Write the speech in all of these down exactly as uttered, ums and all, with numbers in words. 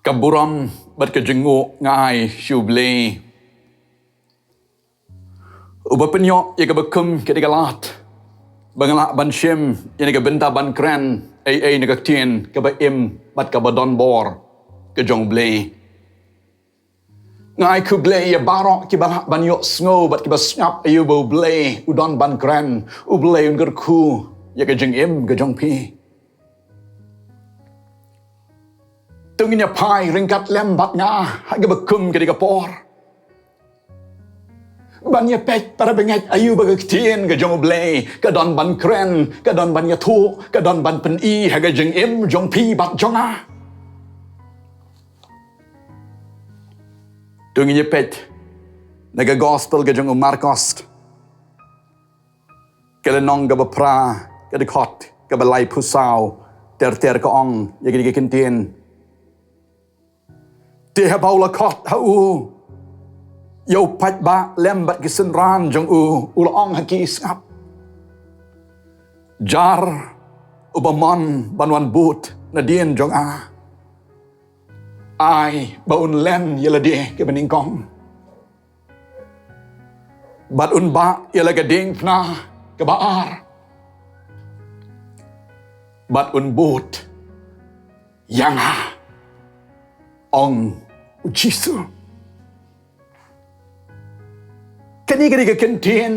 Ka burom bad ka jingnguh nga ai sha U Blei, uba pynïoh ïa kaba kum kane ka lad ba nga lah ban shim ïa kane ka bynta ban kren ei ei na ka ktien kaba im bad kaba don bor ka jong U Blei. Nga ai khublei ïa baroh kiba lah ban ïohsngew bad kiba sngap aïu ba U Blei u don ban kren, U Blei un kyrkhu ïa ka jingim ka jong phi. To ngin ïa phai ryngkat lem bad nga ha kaba kum kane ka por ban ïa peit para bangeit aïu ba ka ktien ka jong U Blei ka don ban kren, ka don ban ïathuh, ka don ban pyni ha ka jingim jong phi bad jong nga. To ngin ïa peit na ka gospel ka jong u Markos, ka lynnong kaba phra, ka dkhot kaba laiphew saw, ter ter ka ong ïa kane ka kyntien: Te haba u la khot ha u ïa u paidbah lem bad ki synran jong u, u la ong ha ki: Sngap, jar uba mon ban wan bud nadien jong nga, ai ba un len ïa lade kaba nyngkong, bad un bah ïa la ka diengphna kaba ar, bad un bud ïa nga, ong u Jisu. Kane ka dei ka kyntien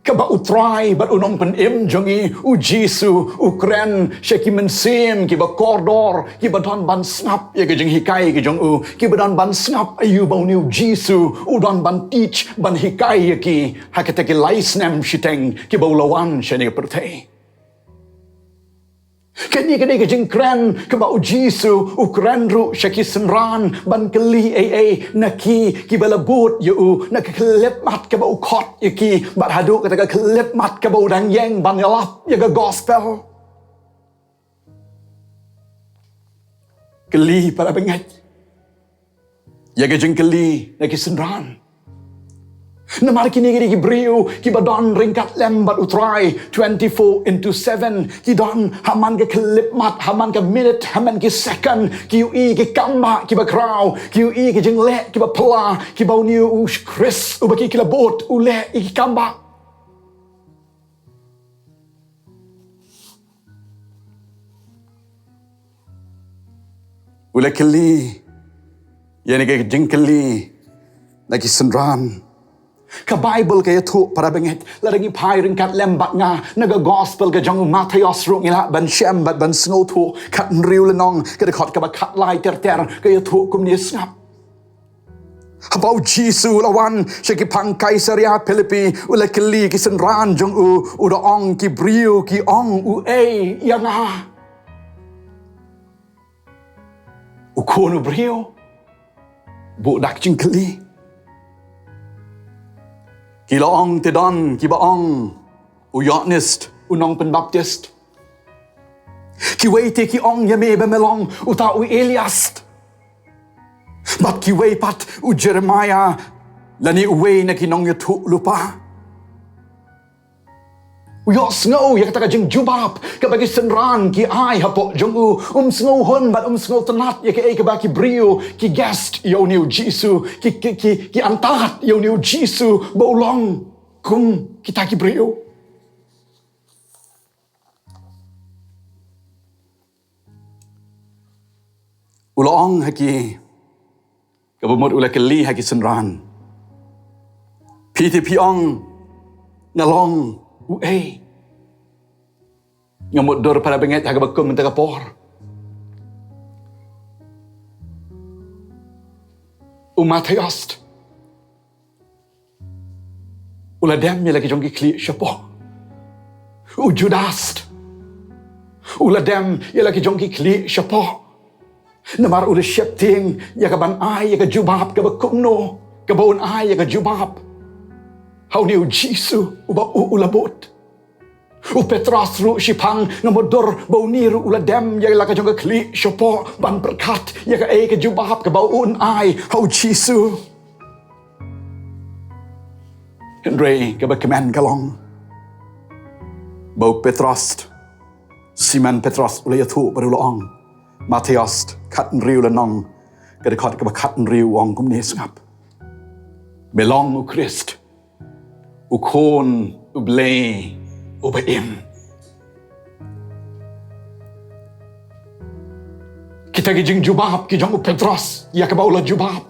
kaba U Trai bad U Nongpynim jong ngi, u Jisu, u kren sha ki mynsiem kiba kordor, kiba don ban sngap ïa ka jinghikai ka jong u, kiba don ban sngap aïu ba une u Jisu u don ban teach, ban hikai ïa ki ha kita ki lai snem shiteng kiba u la wan sha kane ka pyrthei. Kane ka dei ka jingkren kaba u Jisu u kren ruh sha ki synran ban kylli ei ei na ki kiba la bud ïa u na ka khyllipmat kaba u khot ïa ki, bad haduh kata ka khyllipmat kaba u dang ïeng ban ïalap ïa ka gospel. Kylli para bangeit ïa ka jingkylli na ki synran. Namar kine ki dei ki briew kiba don ryngkat lem bad U Trai twenty-four into seven, ki don ha man ka khyllipmat, ha man ka minit, ha man ki second, ki ïohi ki kam ba kiba khraw, ki ïohi ki jingleh kiba pla kiba une u Khrist uba ki, ki la bud u leh ïa ki kam ba. U la kylli ïa kane ka jingkylli na ki synran. Ka Baibl ka ïathuh para bangeit, lada ngi phai ryngkat lem bad nga na ka gospel ka jong u Mathaios ruh ngi lah ban shem bad ban sngewthuh, khathynriew lynnong, ka dkhot kaba khatlai ter ter, ka ïathuh kumne: Sngap, haba u Jisu u la wan sha ki phang Kaisaria Philippi, u la kylli ki synran jong u, u da ong: Ki briew ki ong uei ïa nga? U Khun u briew buh da ka jingkylli. Ki la ong, te don kiba ong u Ïoannis u nongpynbaptis, kiwei te ki ong ïa me ba me long uta u Elias, bad kiwei pat u Jeremaïah lane uwei na ki nongïathuhlypa. U ïohsngew ïa kata ka jingjubab kaba ki synran ki ai hapoh jong u. Um sngewhun bad um sngewtynnat ïa kaei kaba ki briew ki guess ïa une u Jisu, ki, ki, ki, ki antad ïa une u Jisu ba u long kum kita ki briew. U la ong ha ki, kaba mut u la kylli ha ki synran: Phi te phi ong nga long uei? Nga mutdur para bangeit ha kaba kum mynta ka por, u Mathaios u la dem ïa la ki jong ki khlieh shapoh. U Judas u la dem ïa la ki jong ki khlieh shapoh. Namar u la sheptieng ïa kaban ai ïa ka jubab kaba kumno, kaba un ai ïa ka jubab ha une u Jisu uba u, u la bud. U Petros ruh shiphang nga mutdur ba une ruh u la dem ïa la ka jong ka khlieh shapoh ban pyrkhat ïa kaei ka jubab kaba un ai ha u Jisu. Hynrei kaba kmen ka long ba u Petros, Simon Petros u la ïathuh bad u la ong: Mathaios khathynriew lynnong, ka dkhot kaba khathynriew u ong kumne, sngap: Me long u Khrist, u Khun u Blei uba im. Kita ki jingjubab ki jong u Petros ïa kaba u la jubab,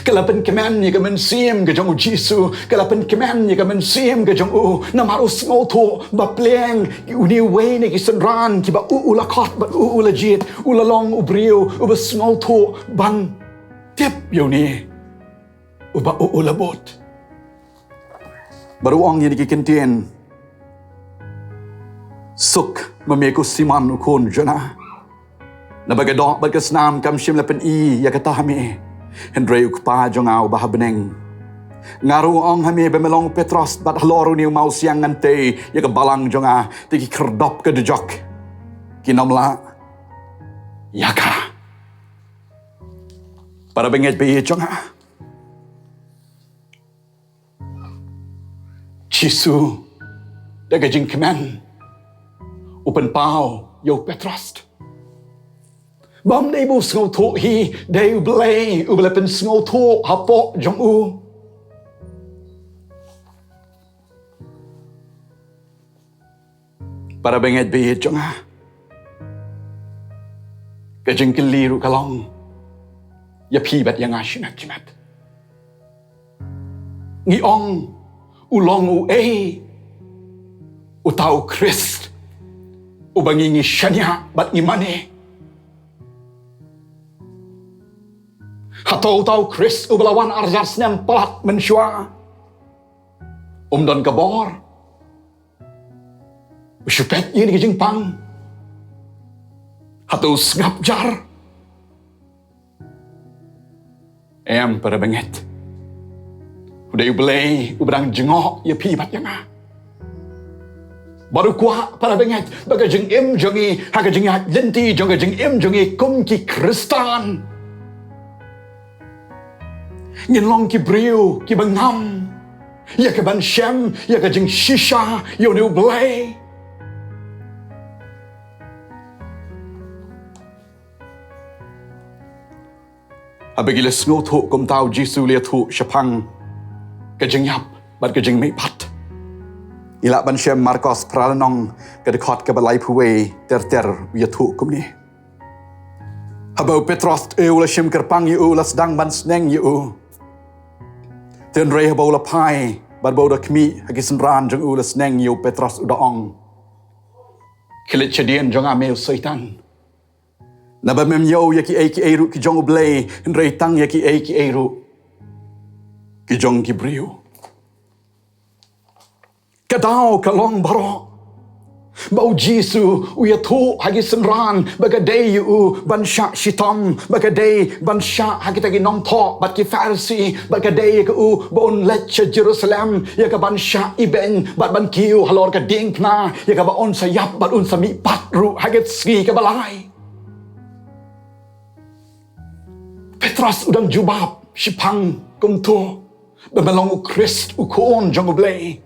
ka la pynkmen ïa ka mynsiem ka jong u Jisu, ka la pynkmen ïa ka mynsiem ka jong u, namar u sngewthuh ba pleng une uwei na ki synran kiba u u la khot bad u u la jied, u la long u briew uba sngewthuh ban tip ïa une uba u u la bud. Bad u ong ïa kine ki ktien: Suk ma me ko Simon u khun Jona, naba ka doh bad ka snam kam shym la pyni ïa kata ha me, hynrei u Kpa jong nga uba ha bneng. Nga ruh nga ong ha me ba me long u Petros, bad halor une u mawsiang ngan tei ïa ka balang jong nga, te ki khyrdop ka dujok kin ym lah ïa ka. Para bangeit ba ïeit jong nga, Jisu da ka jingkmen u pynpaw ïa u Petros. Bym dei ba u sngewthuh hi, dei U Blei uba la pynsngewthuh hapoh jong u. Para bangeit ba ïeit jong nga, ka jingkylli ruh ka long ïa phi bad ïa nga shimet shimet. Ngi ong u long uei uta u Khrist uba ngi ngi shaniah bad ngi mane? Hato uta u Khrist uba la wan arhajar snem palat mynshuwa um don ka bor? U shu peit ïa kine ki jingpang. Hato u sngap jar? Em, para bangeit. U dei U Blei uba dang jngoh ïa phi bad ïa nga. Bad u kwah, para bangeit, ba ka jingim jong ngi, ha ka jingïaid lynti jong ka jingim jong ngi kum ki Khristan, ngin long ki briew kiba ngam ïa ka ban shem ïa ka jingshisha ïa une U Blei. Haba ngi la sngewthuh kumta, u Jisu u la ïathuh shaphang ka jingïap bad ka jingmihpat. Ngi lah ban shem Markos phra lynnong, ka dkhot kaba laiphew wei ter ter, u ïathuh kumne: Haba u Petros, eh, u la shim kyrpang ïa u, u la sdang ban sneng ïa u. Hynrei haba u la phai bad ba u da khmih ha ki synran jong u, u la sneng ïa u Petros, u da ong: Khie leit shadien jong nga, me u Soitan. Naba mem ïoh ïa kiei kiei ruh ki jong U Blei, hynrei tang ïa kiei kiei ruh ki jong ki briew. Ka daw ka long baroh ba u Jisu u ïathuh ha ki synran ba ka dei ïa u ban shah shitom, ba ka dei ban shah ha kita ki nongthoh bad ki Pharisi, ba ka dei ïa ka u ba un leit sha Jerusalem ïa ka ban shah ibeiñ bad ban kiew halor ka diengphna ïa kaba un sa ïap bad un sa mihpat ruh ha ka sngi kaba lai. Petros u dang jubab shaphang kumto, ba me long u Khrist, u Khun jong U Blei.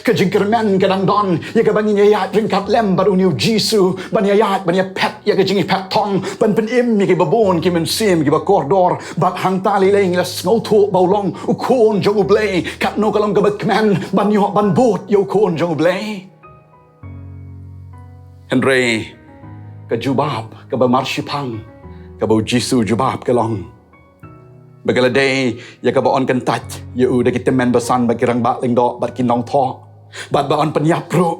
Ka jingkyrmen ka dang don ïa kaba ngin ïaid ryngkat lem bad une u Jisu, ban ïaid, ban ïaphet ïa ka jingïaphet thong, ban pynim ïa kiba bun ki mynsiem kiba kordor. Bad hangta lei lei ngi la sngewthuh ba u long u Khun jong U Blei. Katno ka long kaba kmen ban ïoh ban bud ïa u Khun jong U Blei. Hynrei ka jubab kaba marshipang kaba u Jisu u jubab ka long ba ka la dei ïa kaba yn kyntait ïa u da ki tymmen basan bad ki rangbah lyngdoh bad ki nongthoh, bad ba yn pynïap ruh,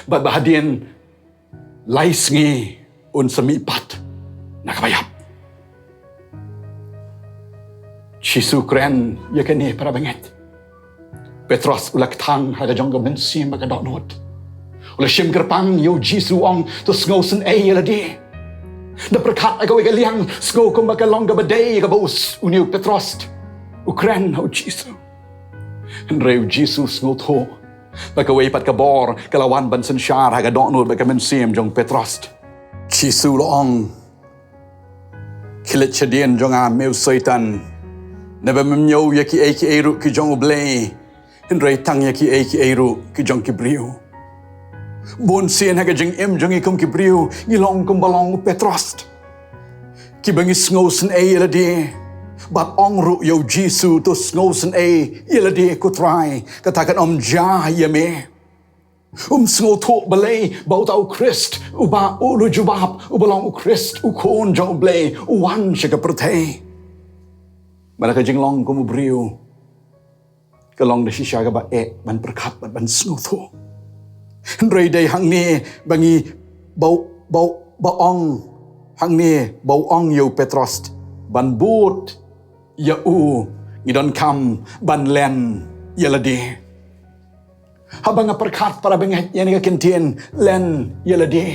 bad ba hadien lai sngi un sa mihpat na kaba ïap. Jisu u kren ïa kane, para bangeit. Petros u la kthang ha ka jong ka mynsiem bad ka dohnud. U la shim kyrpang ïa u Jisu, u ong, to sngewsynei ïa lade. Da pyrkhat ha kawei ka liang, sngew kumba ka long kaba dei kaba u s-, une u Petros u kren ha u Jisu. Hynrei u Jisu u sngewthuh ba kawei pat ka bor ka la wan ban synshar ha ka dohnud bad ka mynsiem jong u Petros. Jisu u la ong, khie leit shadien jong nga, me u Soitan, naba mem ñiew ïa kiei kiei ruh ki jong U Blei, hynrei tang ïa kiei kiei ruh ki jong ki briew. Bun sien ha ka jingim jong ngi kum ki briew, ngi long kumba long u Petros. Kiba ngi sngewsynei ïa lade. Bad ong ruh ïa u Jisu, to sngewsynei ïa lade ko Trai, kata kan ym jia ïa me. Um sngewthuh balei ba uta u Khrist, uba u la jubab, uba long u Khrist, u Khun jong U Blei, u wan sha ka pyrthei. Bad ha ka jinglong kum u briew, ka long da shisha kaba eh ban pyrkhat bad ban sngewthuh. Hynrei dei hangne ba ngi ba, ba, ba ong, hangne ba u ong ïa u Petros ban bud ïa u, ngi donkam ban len ïa lade. Haba nga pyrkhat para bangeit ïa kane ka kyntien len ïa lade,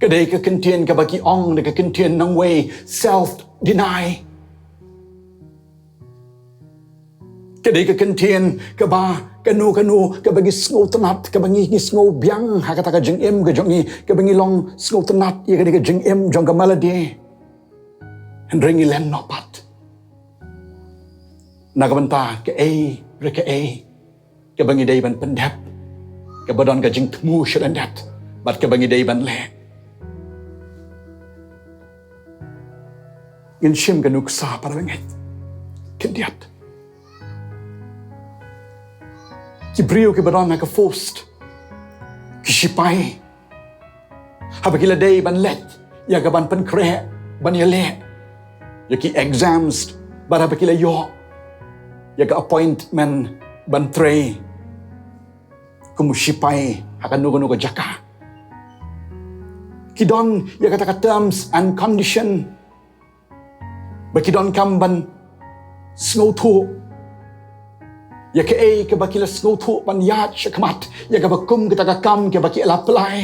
ka dei ka kyntien kaba ki ong da ka kyntien nongwei, self deny. Ka dei ka kyntien kaba kano kano kaba ngi sngewtynnat, kaba ngi, ngi sngewbiang ha kata ka jingim ka jong ngi, kaba ngi long sngewtynnat ïa ka dei ka jingim jong ka malade. Hynrei ngi len noh pat na ka bynta kaei re kaei kaba ngi dei ban pyndep, kaba don ka jingthmu sha lyndet bad kaba ngi dei ban leh. Ngin shim ka nuksa para bangeit. Khyndiat, ki briew kiba don ha ka force, ki shipai, haba ki la dei ban leit ïa ka ban pynkhreh, ban ïaleh ïa ki exams, bad haba ki la ïoh ïa ka appointment ban trei kum u shipai ha kano kano ka jaka, ki don ïa kata ka terms and condition ba ki donkam ban sngewthuh ïa kaei kaba ki la sngewthuh ban ïaid shakhmat, ïa kaba kum kata ka kam kaba ki la apply.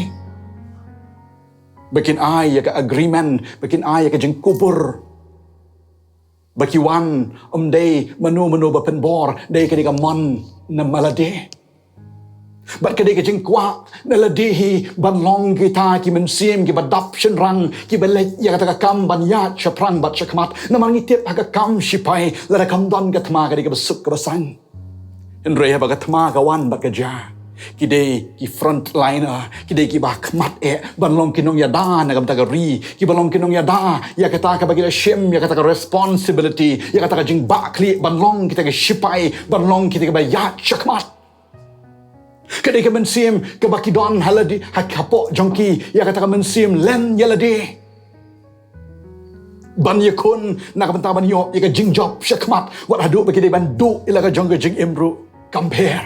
Ba kin ai ïa ka agreement, ba kin ai ïa ka jingkubur, ba ki wan, ym dei mano mano ba pynbor, dei ka dei ka mon na malade. Bad ka dei ka jingkwah na lade hi ban long kita ki mynsiem kiba dap shynrang, kiba leit ïa kata ka kam ban ïaid shaphrang bad shakhmat. Namar ngi tip ha ka kam shipai, lada kam don ka thma ka dei kaba suk kaba saiñ. Hynrei haba ka thma ka wan bad ka jia, ki dei ki frontliner, ki dei kiba khmat eh ban long ki nongïada na ka bynta ka ri, kiba long ki nongïada ïa kata kaba ki la shim, ïa kata ka responsibility, ïa kata ka jingbakla ban long kita ki shipai, ban long kita kiba ïaid shakhmat. Ka dei ka mynsiem kaba ki don ha lade, ha, hapoh jong ki ïa kata ka mynsiem len ïa lade, ban ïakhun na ka bynta ban ïoh ïa ka jingjop shakhmat, wat haduh ba ki dei ban duh ïa la ka jong ka jingim ruh kam pher.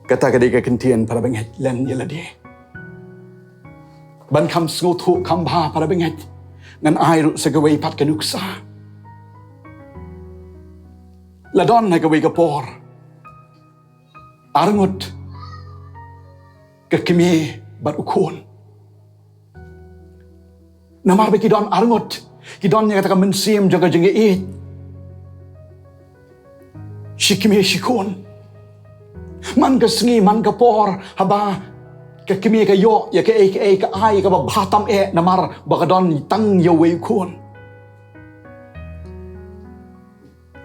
Kata ka dei ka kyntien para bangeit, len ïa lade. Ban kham sngewthuh kham bha para bangeit, ngan ai ruh sa kawei pat ka nuksa. La don ha kawei ka por arngut ka kmie bad u khun. Namar ba ki don arngut, ki don ïa kata ka mynsiem jong ka jingïeit shi kmie shi khun. Man ka sngi man ka por, haba ka kmie ka ïoh ïa kaei kaei, ka ai kaba bha tam eh, namar ba ka don tang ïa uwei u khun.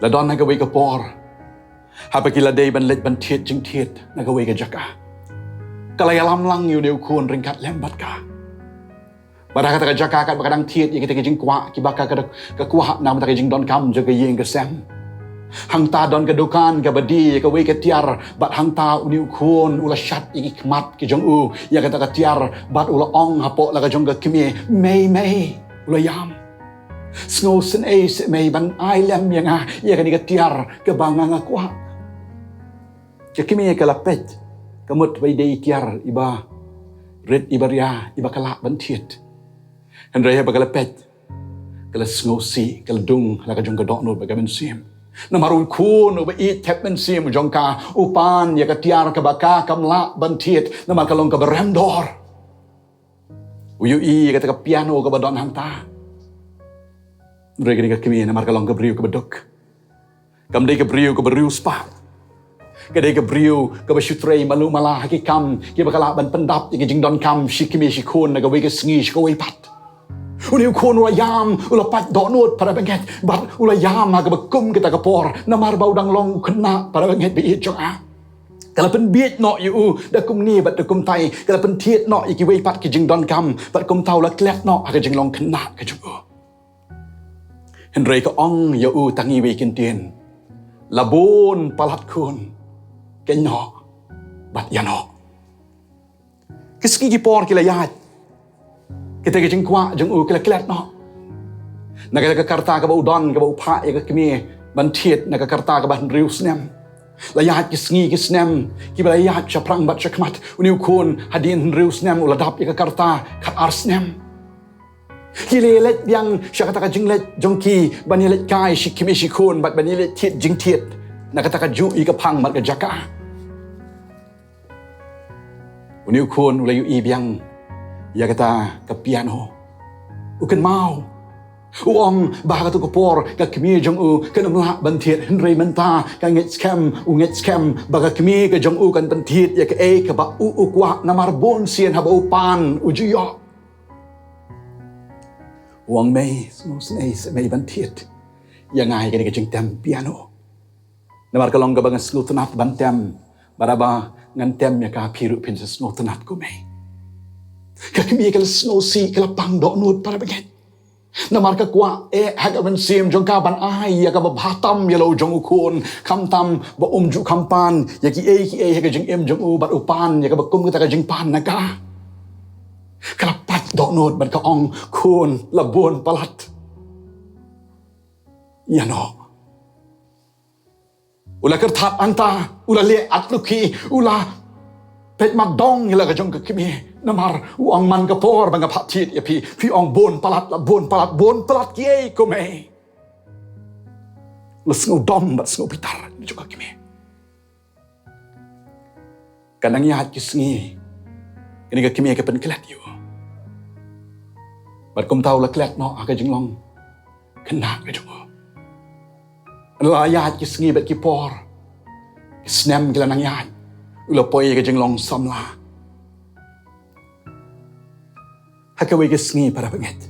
La don ha kawei ka por, haba ki la dei ban leit ban thied jingthied na kawei ka jaka, ka la ïalam lang ïa une u khun ryngkat lem bad ka. Bad ha kata ka jaka katba ka dang thied ïa kita ki jingkwah kiba ka, ka, ka kwah na ka bynta ka jingdonkam jong ka ïing ka sem, hangta don ka dukan kaba die ïa kawei ka tiar, bad hangta une u khun u la shad ïa ki khmat ki jong u ïa kata ka tiar, bad u la ong hapoh la ka jong ka kmie, "Mei, mei," u la ïam. "Sngewsynei seh mei, ban ai lem ïa nga ïa kane ka tiar kaba nga, nga kwah." Ka kmie ka la peit, ka mut ba i dei i tiar iba rit, iba ria, iba ka lah ban thied. Hynrei haba ka la peit, ka la sngewsih, ka la dung la ka jong ka dohnud bad ka mynsiem. Namar u khun uba ïeit thep mynsiem jong ka, u pan ïa ka tiar kaba ka kam lah ban thied, namar ka long kaba rem dor. U ïohi ïa kata ka piano kaba don hangta. Hynrei kane ka kmie, namar ka long ka briew kaba duk, kam dei ka briew kaba riewspah. Ka dei ka briew kaba shu trei malu mala ha ki kam kiba ka lah ban pyndap ïa ki jingdonkam shi kmie shi khun na kawei ka sngi sha kawei pat. Une u khun u la ïam, u la pait dohnud, para bangeit, bad u la ïam ha kaba kum kata ka por, namar ba u dang long u khynnah, para bangeit ba ïeit jong nga. Ka la pynbiej noh ïa u da kumne bad da kumtai, ka la pynthied noh ïa kiwei pat ki jingdonkam, bad kumta u la klet noh ha ka jinglong khynnah ka jong u. Hynrei ka ong ïa u tang iwei kyntien, la bun palat khun, kynnoh bad ïanoh. Ki sngi ki por ki la ïaid. Kita ki jingkwah jong u ki la klet noh. Na kata ka karta kaba u don, kaba u phah ïa ka kmie ban thied na ka karta kaba hynriew snem. La ïaid ki sngi ki snem kiba la ïaid shaphrang bad shakhmat. Une u khun hadien hynriew snem u la dap ïa ka karta khatar snem. Ki la ïaleit biang sha kata ka jingleit jong ki ban ïaleit kai shi kmie shi khun bad ban ïaleit thied jingthied na kata kajuh ïa ka phang bad ka jaka. Une u khun u la ïohi biang ïa kata ka piano. U kynmaw. U ong ba ha katu ka por ka kmie jong u kan ym lah ban thied, hynrei mynta ka ngeit skhem, u ngeit skhem ba ka kmie ka jong u kan pynthied ïa kaei kaba u u kwah, namar bun sien haba u pan u ju ïoh. U ong, mei, sngewsynei seh mei ban thied ïa nga ïa kane ka jingtem piano. Namar ka long kaba nga sngewtynnat ban tem, bad haba ngan tem ïa ka, phi ruh phin sa sngewtynnat ko mei. Ka kmie ka la sngewsih, ka la pang dohnud, para bangeit. Namar ka kwah eh ha ka mynsiem jong ka ban ai ïa kaba bha tam ïa la u jong u khun, khamtam ba um ju kham pan ïa kiei kiei ha ka jingim jong u, bad u pan ïa kaba kum kata ka jingpan na ka. Ka la pait dohnud bad ka ong, khun, la bun palat ïanoh. U la kyrthat hangta, u la leh atlukhi, u la peit mat dong ïa la ka jong ka kmie. Namar u ong, man ka por ba nga phah thied ïa phi, phi ong bun palat, la bun palat, bun palat kiei ko mei. La sngewdom bad sngewbitar la jong ka kmie. Ka nang ïaid ki sngi, kane ka kmie ka pynklet ïa u. Bad kumta u la klet noh ha ka jinglong khynnah ka jong u. La ïaid ki sngi bad ki por, ki snem ki la nang ïaid, u la poi ha ka jinglong samla. Ha kawei ka sngi, para bangeit,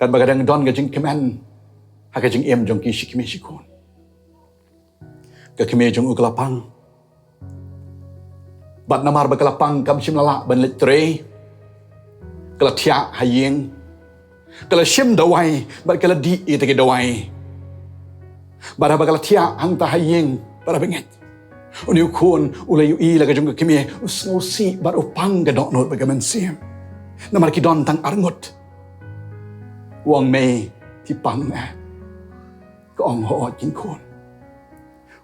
katba ka dang don ka jingkmen ha ka jingim jong ki shi kmie shi khun, ka kmie jong u ka la pang. Bad namar ba ka la pang, kam shym la lah ban leit trei. Ka la thiah ha ïing, ka la shim dawai bad ka la dih ïa kita ki dawai. Bad haba ka la thiah hangta ha ïing, para bangeit, une u khun u la ïohi la ka jong ka kmie, u sngewsih bad u pang ka dohnud bad ka mynsiem. Namar ki don tang arngut. U ong, mei, phi pang ne? Ka ong, hooid keiñ khun.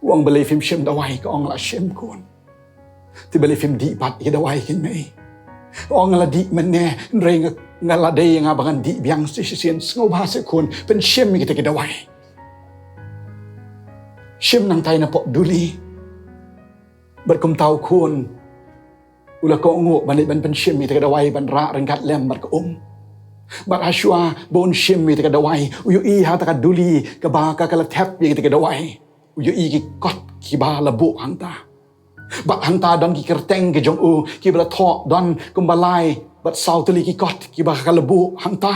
U ong, balei phim shim dawai? Ka ong, la shim khun. Te balei phim dih pat ïa ki dawai keiñ mei? Ka ong, nga la dih mynne, hynrei nga, nga la dei ïa nga ba ngan dih biang shisien. Sngewbha seh khun, pynshim ïa kita ki dawai. Shim nangtai napoh duli. Bad kumta u khun u la kohnguh ban leit ban pynshim ïa kita ki dawai ban rah ryngkat lem bad ka um. Bad hashwa ba un shim ïa kita ki dawai, u ïohi ha kata ka duli kaba ka, ka la thep ïa kita ki dawai, u ïohi ki kot kiba la buh hangta. Bad hangta don ki kyrteng ki jong u kiba la thoh, don kumba lai bad saw tylli ki kot kiba ka la buh hangta.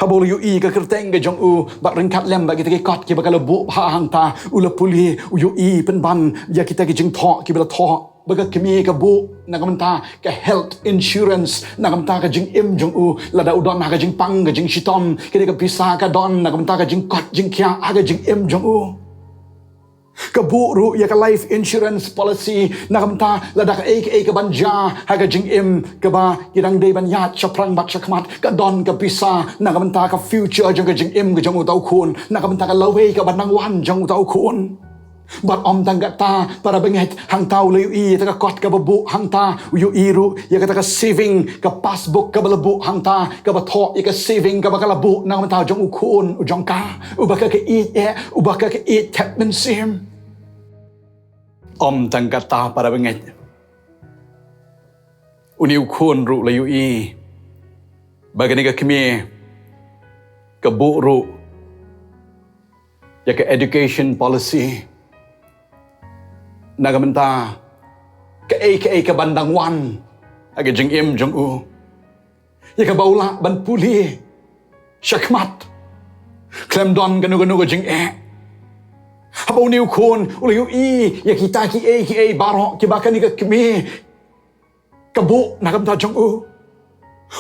Haba u la ïohi ka kyrteng ka jong u bad ryngkat lem bad kita ki kot kiba ka la buh bha hangta, u la pule, u ïohi pynban ïa kita ki jingthoh kiba la thoh ba ka kmie ka buh na ka bynta ka health insurance na ka bynta ka jingim jong u, lada u don ha ka jingpang ka jingshitom, kane ka pisa ka don na ka bynta ka jingkot jingkhiah ha ka jingim jong u. Ka buh ruh ïa ka life insurance policy na ka bynta lada kaei kaei ka ban jia ha ka jingim kaba ki dang dei ban ïaid shaphrang bad shakhmat, ka don ka pisa na ka bynta ka future jong ka jingim ka jong uta u khun, na ka bynta ka lawei ka ban nang wan jong uta u khun. Bad ym tang kata, para bangeit, hangta u la ïohi ïa kata ka kot kaba buh hangta, u ïohi ruh ïa kata ka saving, ka passbook kaba la buh hangta, kaba thoh ïa ka saving kaba ka la buh na ka bynta jong u khun u jong ka, uba ka ka ïeit eh, uba ka ka ïeit thep mynsiem. Ym tang kata, para bangeit, une u khun ruh la ïohi ba kane ka kmie ka buh ruh ïa ka education policy na ka bynta kaei kaei ka ban dang wan ha ka jingim jong u, ïa kaba u lah ban pule shakhmat khlem don kano kano ka jingeh. Haba une u khun u la ïohi ïa kita kiei kiei baroh kiba kane ka kmie ka buh na ka bynta jong u,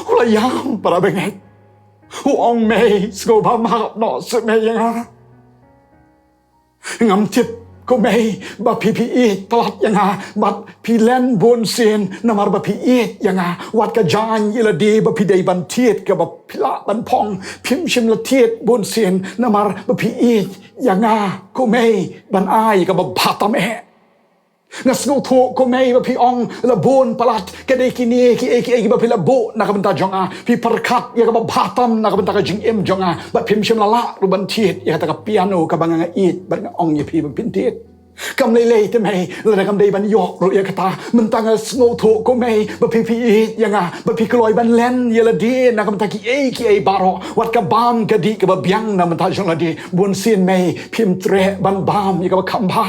u la ïam, para bangeit. U ong, Mei, sngewbha map noh seh mei ïa nga. Ngam tip, ko mei, ba phi phi ïeit palat ïa nga bad phi len bunsien namar ba phi ïeit ïa nga. Wat ka jaiñ ïa lade ba phi dei ban thied kaba phi lah ban phong, phim shym la thied bunsien namar ba phi ïeit ïa nga, ko mei, ban ai kaba bha tam eh. Nga sngewthuh, ko mei, ba phi ong la bun palat, ka dei kine kiei kiei kiba phi la buh na ka bynta jong nga. Phi pyrkhat ïa kaba bha tam na ka bynta ka jingim jong nga bad phim shym la lah ruh ban thied ïa kata ka piano kaba nga ïeit bad nga ong ïa phi ba phin thied. Kam lei lei te mei, lada kam dei ban ïoh ruh ïa kata, mynta nga sngewthuh, ko mei, ba phi phi ïeit ïa nga bad phi kloi ban len ïa lade na ka bynta kiei kiei baroh. Wat ka bam ka dih kaba biang na ka bynta jong lade, bunsien mei, phim treh ban bam ïa kaba kham bha.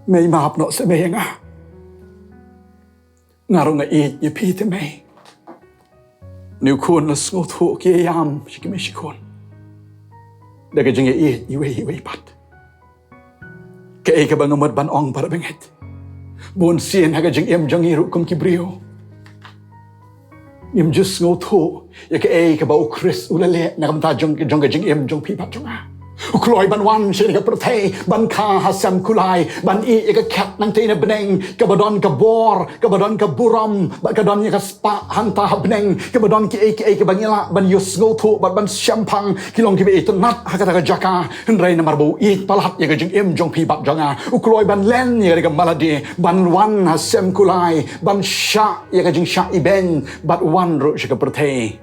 Mei, map noh seh mei ïa nga. Nga ruh nga ïeit ïa phi te mei. Une u khun u la sngewthuh ki ïam shi khmih shi khun da ka jingïeit iwei iwei pat. Kaei kaba nga mut ban ong, para bangeit, bunsien ha ka jingim jong ngi ruh kum ki briew, ngim ju sngewthuh ïa kaei kaba u Khrist u la leh na ka bynta jong, jong ka jingim jong phi bad jong nga. U kloi ban wan sha kane ka pyrthei, ban kha ha sem kulai, ban ïeh ïa ka khet nangtei na bneng, kaba don ka bor, kaba don ka burom, bad ka don ïa ka spah hangta ha bneng, kaba don kiei kiei kaba ngi lah ban ïohsngewthuh bad ban shemphang, ki long kiba itynnad ha kata ka jaka. Hynrei namar ba u ïeit palat ïa ka jingim jong phi bad jong nga, u kloi ban len ïa ka dei ka malade, ban wan ha sem kulai, ban shah ïa ka jingshah ibeiñ, bad wan ruh sha ka pyrthei,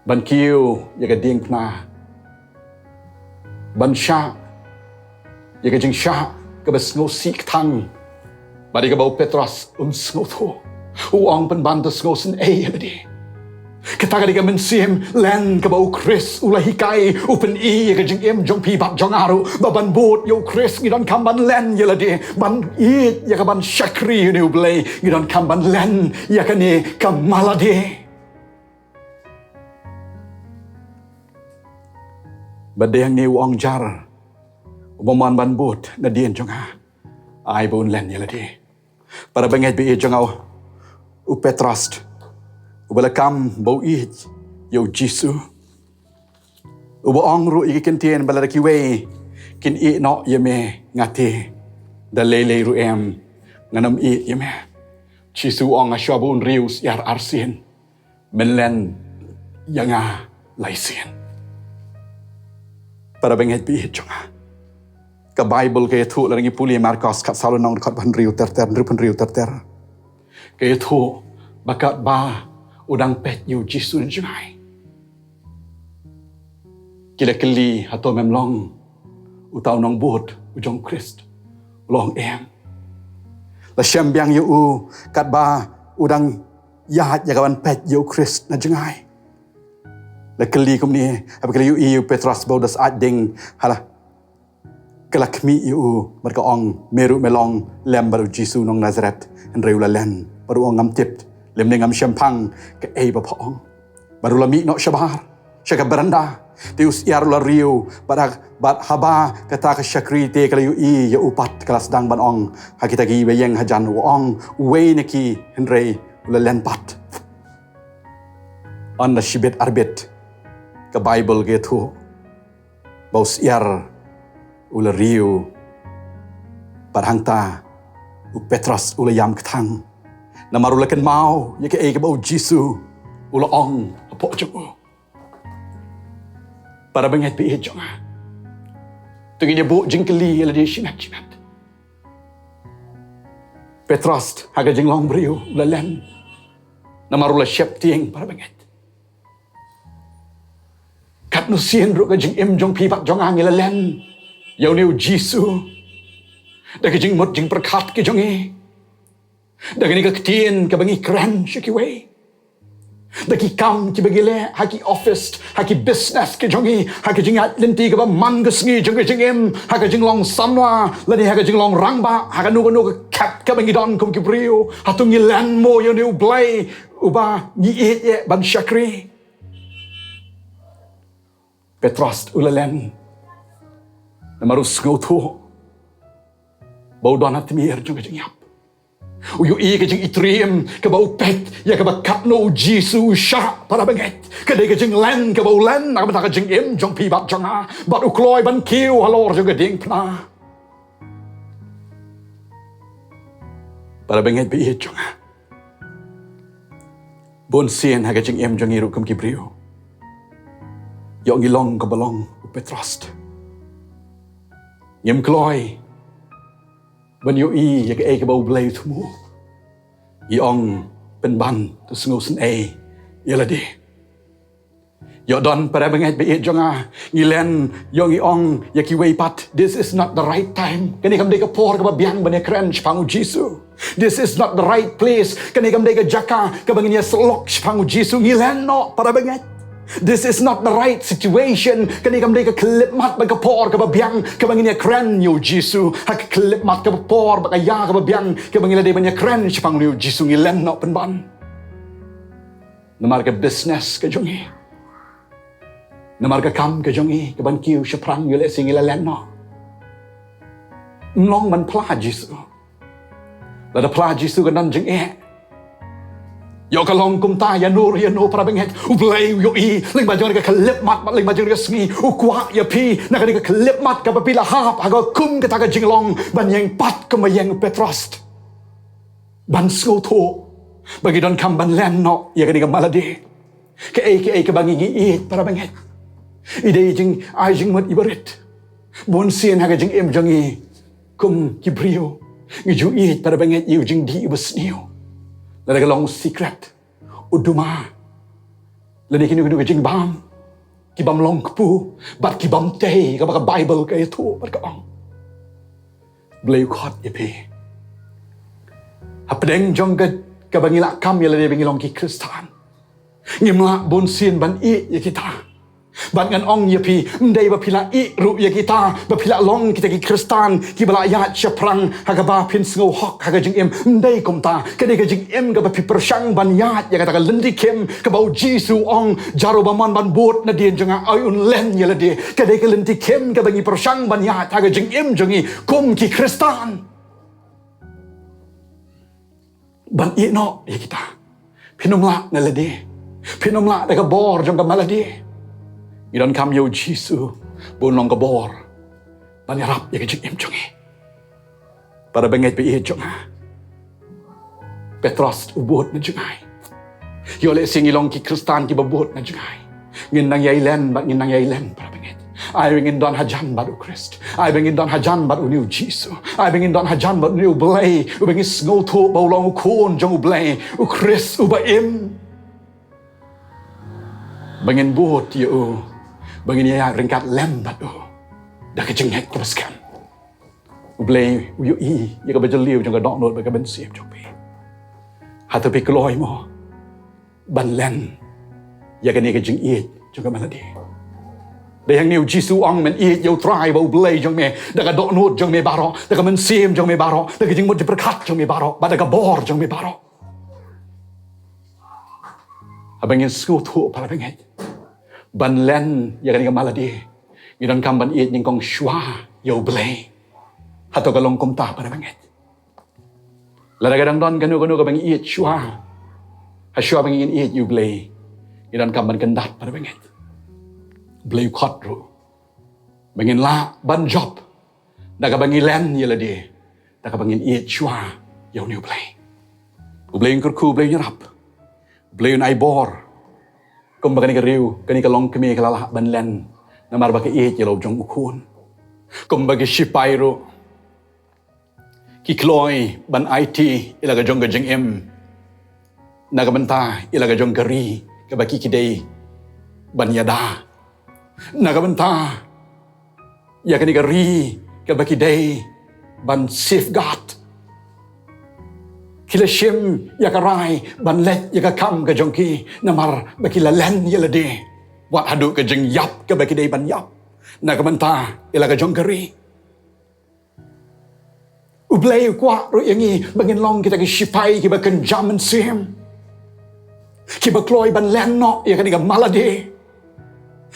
ban kiew ïa ka diengphna, ban shah ïa ka jingshah kaba sngewsih kthang, bad ïa kaba u Petros um sngewthuh. U ong, pynban to sngewsynei ïa lade. Kata ka dei ka mynsiem len kaba u Khrist u la hikai, u pyni ïa ka jingim jong phi bad jong nga ruh, ba ban bud ïa u Khrist ngi donkam ban len ïa lade, ban ïeit ïa ka, ban shakri ïa une u Blei, ngi donkam ban len ïa kane ka malade. Bad dei hangne u ong, jar uba mon ban bud nadien jong nga, ai ba un len ïa lade. Para bangeit ba ïeit jong nga, u Petros uba la kam ba u ïeit ïa u Jisu, uba ong ruh ïa ki kyntien ba lada kiwei kin ïeh noh ïa me, nga te da lei lei ruh em ngan ym ïeh ïa me. Jisu u ong, ha shuwa ba un riew syiar arsien, men len ïa nga lai sien. Para bangeit ba ïeit jong nga, ka Baibl ka ïathuh, lada ngi pule Markos khatsaw lynnong, dkhot ba hynriew ter ter, hynriew phew hynriew ter ter, ka ïathuh ba katba u dang peit ïa u Jisu na jngai, ki la kylli, hato mem long uta u nongbud u jong u Khrist? U la ong, em. La shem biang ïa u katba u dang ïaid ïa ka ban peit ïa u Khrist na jngai. La kylli kumne, haba ki la ïohi ïa u Petros ba u da syaid ding, hala, ka la khmih ïa u bad ka ong, me ruh me long lem bad u Jisu nong Nasaret. Hynrei u la len bad u ong, ngam tip, lymne ngam shemphang kaei ba pha ong. Bad u la mih noh shabar sha ka beranda, te u syiar u la riew, bad ha, bad haba kata ka shakri te ka la ïohi ïa u pat, ka la sdang ban ong ha kita kiba ïeng hajan, u ong, uwei na ki, hynrei u la len pat. Ynda shibit arbit, ka Baibl ka ïathuh ba u syiar u la riew, bad hangta u Petros u la ïam kthang, namar u la kynmaw ïa kaei kaba u Jisu u la ong hapoh jong u. Para bangeit ba ïeit jong nga, to ngin ïa buh jingkylli ïa lade shimet shimet. Petros ha ka jinglong briew u la len namar u la sheptieng, para bangeit. Katno sien ruh ka jingim jong phi bad jong nga ngi la len ïa une u Jisu da ka jingmut jingpyrkhat ki jong ngi, da kane ka ktien kaba ngi kren sha kiwei, da ki kam kiba ngi leh ha ki office, ha ki business ki jong ngi, ha ka jingïaid lynti kaba man ka sngi jong ka jingim, ha ka jinglong samla lane ha ka jinglong rangbah, ha kano kano ka khep kaba ngi don kum ki briew. Hato ngi len mo ïa une u Blei uba ngi ïeit ïa ban shakri? Petros u la len Namar u sngewthuh ba u don ha tmier jong ka jingïap. U ïohi ka jingitriem kaba u peit ïa kaba katno u Jisu u shah, para bangeit. Ka dei ka jinglen kaba u len na ka bynta ka jingim jong phi bad jong nga, bad u kloi ban kiew halor jong ka diengphna. Para bangeit ba ïeit jong nga, bun sien ha ka jingim jong ngi ruh kum ki briew, ïoh ngi long kaba long u Petros. Ngim kloi ban ïohi ïa kaei kaba U Blei u thmu. Ngi ong pynban, to sngewsynei ïa lade. Ïoh don, para bangeit ba ïeit jong nga, ngi len, ïoh ngi ong ïa kiwei pat, "This is not the right time. Kane kam dei ka por kaba biang ban ïakren shaphang U Jisu. This is not the right place. Kane kam dei ka jaka kaba ngin ïasyllok shaphang U Jisu." Ngi len noh, para bangeit. "This is not the right situation. Kane kam dei ka khyllipmat bad ka por kaba biang kaba ngin ïakren ïa U Jisu. Ha ka khyllipmat kaba por bad ka ïa kaba biang kaba ngi la dei ban ïakren shaphang U Jisu, ngi len noh pynban. Namar ka business ka jong ngi, namar ka kam ka jong ngi, ka ban kiew shaphrang, ïoh lehse ngi la len noh. Ym long ban phla Jisu. Lada phla Jisu ka don jingeh. Ïoh ka long kumta ïano ïano, para bangeit. U Blei u ïohi lyngba jong ka khyllipmat, lyngba jong ka sngi, u kwah ïa phi na kane ka khyllipmat kaba phi la hap ha ka kum kata ka jinglong, ban ïeng pat kumba ïeng u Petros. Ban sngewthuh ba ngi donkam ban len noh ïa kane ka malade. Kaei kaei kaba ngi ïeit, para bangeit, i dei jingai jingmut iba rit. Bun sien ha ka jingim jong ngi kum ki briew, ngi ju ïeit, para bangeit, ïa u jingdih uba sniew. Lada ka long u sikret, u duma, lane kino kino ka jingbam, ki bym long kpu bad ki bym tei, kaba ka Baibl ka ïathuh bad ka ong, Blei u khot ïa phi. Hapdeng jong ka, kaba ngi la kam ïa lade ba ngi long ki Khristan, ngim lah bun sien ban ïeh ïa kita. Bad ngan ong ïa phi, ym dei ba phi la ïeh ruh ïa kita ba phi la long kita ki Khristan kiba la ïaid shaphrang ha kaba phin sngew hok ha ka jingim. Ym dei kumta. Ka dei ka jingim kaba phi pyrshang ban ïaid ïa kata ka lynti khim kaba U Jisu u ong, "Jar uba mon ban bud nadien jong nga, ai un len ïa lade." Ka dei ka lynti khim kaba ngi pyrshang ban ïaid ha ka jingim jong ngi kum ki Khristan. Ban ïeh noh ïa kita. Phin ym lah na lade. Phin ym lah da ka bor jong ka malade. Ngi donkam ïa U Jisu ba un long ka bor ban ïarap ïa ka jingim jong ngi. Para bangeit ba ïeit jong nga, Petros u bud na jngai. Ïoh lehse ngi long ki Khristan kiba bud na jngai. Ngin nang ïai len bad ngin nang ïai len, para bangeit. Ai ba ngin don hajan bad U Khrist. Ai ba ngin don hajan bad une U Jisu. Ai ba ngin don hajan bad une U Blei uba ngi sngewthuh ba u long u Khun jong U Blei, U Khrist uba im. Ba ngin bud ïa u, ba ngin ïa ryngkat lem bad u da ka jingngeit kaba skhem. U Blei u ïohi ïa kaba jylliew jong ka dohnud bad ka mynsiem jong phi. Hato phi kloi mo ban len ïa kane ka jingïeit jong ka malade? Dei hangne U Jisu u ong, men ïeit ïa U Trai uba U Blei jong me da ka dohnud jong me baroh, da ka mynsiem jong me baroh, da ka jingmut jingpyrkhat jong me baroh, bad da ka bor jong me baroh. Haba ngin sngewthuh, para bangeit, ban len ïa kane ka malade, ngi donkam ban ïeit nyngkong shuwa ïa U Blei. Hato ka long kumta, para bangeit? Lada ka dang don kano kano kaba ngi ïeit shuwa, ha shuwa ba ngin ïeit ïa U Blei, ngi donkam ban kyndat, para bangeit. U Blei u khot ruh ba ngin lah ban jop da kaba ngi len ïa lade da kaba ngin ïeit shuwa ïa une U Blei. U Blei un kyrkhu, U Blei un ïarap, U Blei un ai bor. Kumba kane ka riew, kane ka longkmie ka la lah ban len namar ba ka ïeit ïa la u jong u khun. Kumba ki shipai ruh ki kloi ban aiti ïa la ka jong ka jingim na ka bynta ïa la ka jong ka ri kaba ki, ki dei ban ïada, na ka bynta ïa kane ka ri kaba ki dei ban safeguard. Ki la shim ïa ka rai ban leit ïa ka kam ka jong ki namar ba ki la len ïa lade wat haduh ka jingïap kaba ki dei ban ïap na ka bynta ïa la ka jong ka ri. U Blei u kwah ruh ïa ngi ba ngin long kita ki shipai kiba kynja mynsiem, kiba kloi ban len noh ïa kane ka malade.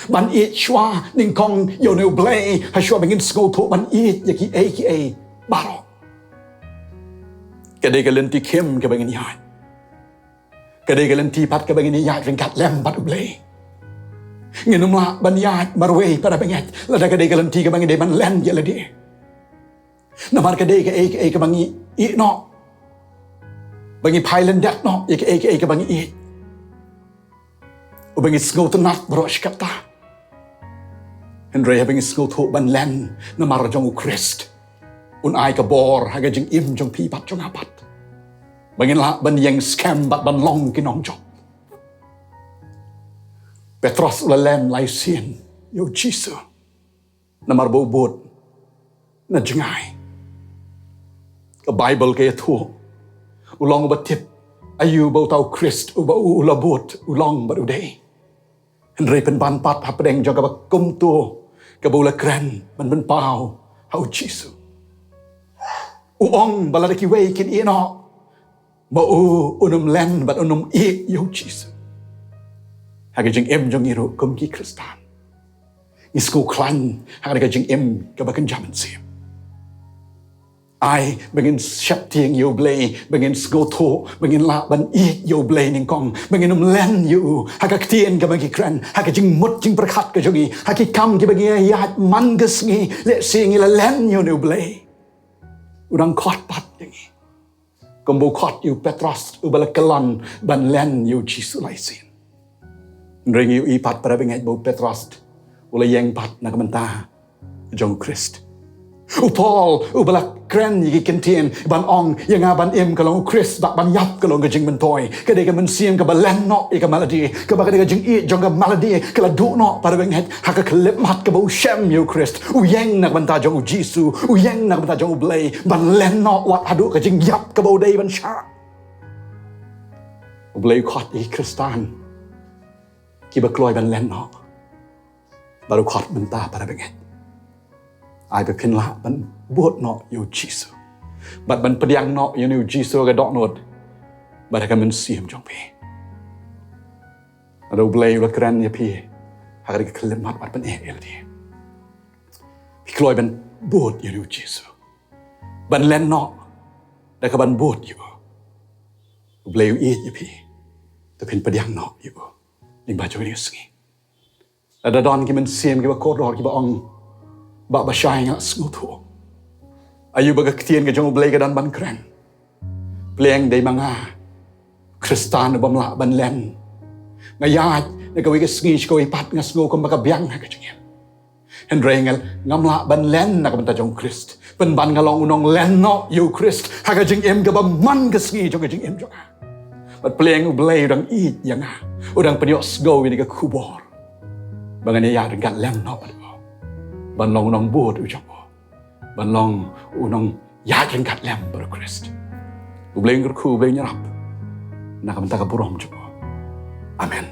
Ban ïeit shuwa nyngkong ïa une U Blei, ha shuwa ba ngin sngewthuh ban ïeit ïa kiei kiei baroh. Ka dei ka lynti khim kaba ngin ïaid. Ka dei ka lynti pat kaba ngin ïaid ryngkat lem bad U Blei. Ngin ym lah ban ïaid marwei para bangeit lada ka dei ka lynti kaba ngin dei ban len ïa lade. Namar ka dei kaei kaei kaba ngi ïeh noh, ba ngi phai lyndet noh ïa kaei kaei kaba ngi ïeit. Uba ngi sngewtynnat baroh shi katta. Hynrei haba ngi sngewthuh ban len namar jong U Khrist, un ai ka bor ha ka jingim jong phi bad jong nga pat, ba ngin lah ban ïeng skhem bad ban long ki nongjop. Petros u la len lai sien ïa U Jisu namar ba u bud na jngai. Ka Baibl ka ïathuh, u long uba tip aïu ba uta U Khrist uba u la bud u long bad u dei. Hynrei pynban pat hapdeng jong kaba kumto kaba u la kren ban pynpaw ha U Jisu, u ong ba lada kiwei kin ïeh noh, ma u un ym len bad un ym ïeh ïa U Jisu. Ha ka jingim jong ngi ruh kum ki Khristan, ngi sngewkhlaiñ ha ka jingim kaba kynja mynsiem. Ai ba ngin sheptieng ïa U Blei, ba ngin sngewthuh, ba ngin lah ban ïeit ïa U Blei nyngkong, ba ngin ym len ïa u. Ha ka ktien kaba ngi kren, ha ka jingmut jingpyrkhat ka jong ngi, ha ki kam kiba ngi ïaid man ka sngi, lehse ngi la len ïa une U Blei. U dang khot pat ïa ngi, kumba u khot ïa u Petros uba la kyllon ban len ïa U Jisu lai sien. Hynrei ngi ïohi pat para bangeit ba u Petros u la ïeng pat na ka bynta jong U Khrist. U Paul uba la kren ïa ki kyntien ban ong ïa nga ban im ka long U Khrist bad ban ïap ka long ka jingmyntoi. Ka dei ka mynsiem kaba len noh ïa ka malade, kaba ka dei ka jingïeit jong ka malade ka la duh noh para bangeit. Ha ka khyllipmat kaba u shem ïa U Khrist, u ïeng na ka bynta jong U Jisu, u ïeng na ka bynta jong U Blei ban len noh wat haduh ka jingïap kaba u dei ban shah. U Blei u khot ïa ki Khristan kiba kloi ban len noh. Bad u khot mynta para bangeit, ai ba phin lah ban bud noh ïa U Jisu bad ban pdiang noh ïa une U Jisu ha ka dohnud bad ha ka mynsiem jong phi. Lada U Blei u la kren ïa phi ha ka khyllipmat, wat pyneh ïa lade. Phi kloi ban bud ïa une U Jisu, ban len noh da ka ban bud ïa u. U Blei u ïeit ïa phi, to phin pdiang noh ïa u lyngba jong kane ka sngi. Lada don ki mynsiem kiba kordor kiba ong, Bah Bashai, nga sngewthuh aïu ba ka ktien ka jong U Blei ka don ban kren. Pliang dei ma nga Khristan u bym lah ban len. Nga ïaid na kawei ka sngi sha kawei pat, nga sngew kumba ka biang ha ka jingim. Hynrei nga, ngam lah ban len na ka bynta jong U Khrist. Pynban nga long u nonglen noh ïa U Khrist ha ka jingim kaba man ka sngi jong ka jingim jong nga. Bad pliang U Blei u dang ïeit ïa nga, u dang pynïohsngew ïa kane ka khubor ba ngan ïaid ryngkat lem noh bad u, ban long u nongbud u jong u, ban long u nongïaid ryngkat lem bad U Khrist. U Blei un kyrkhu, U Blei un ïarap na ka bynta ka burom jong u. Amen.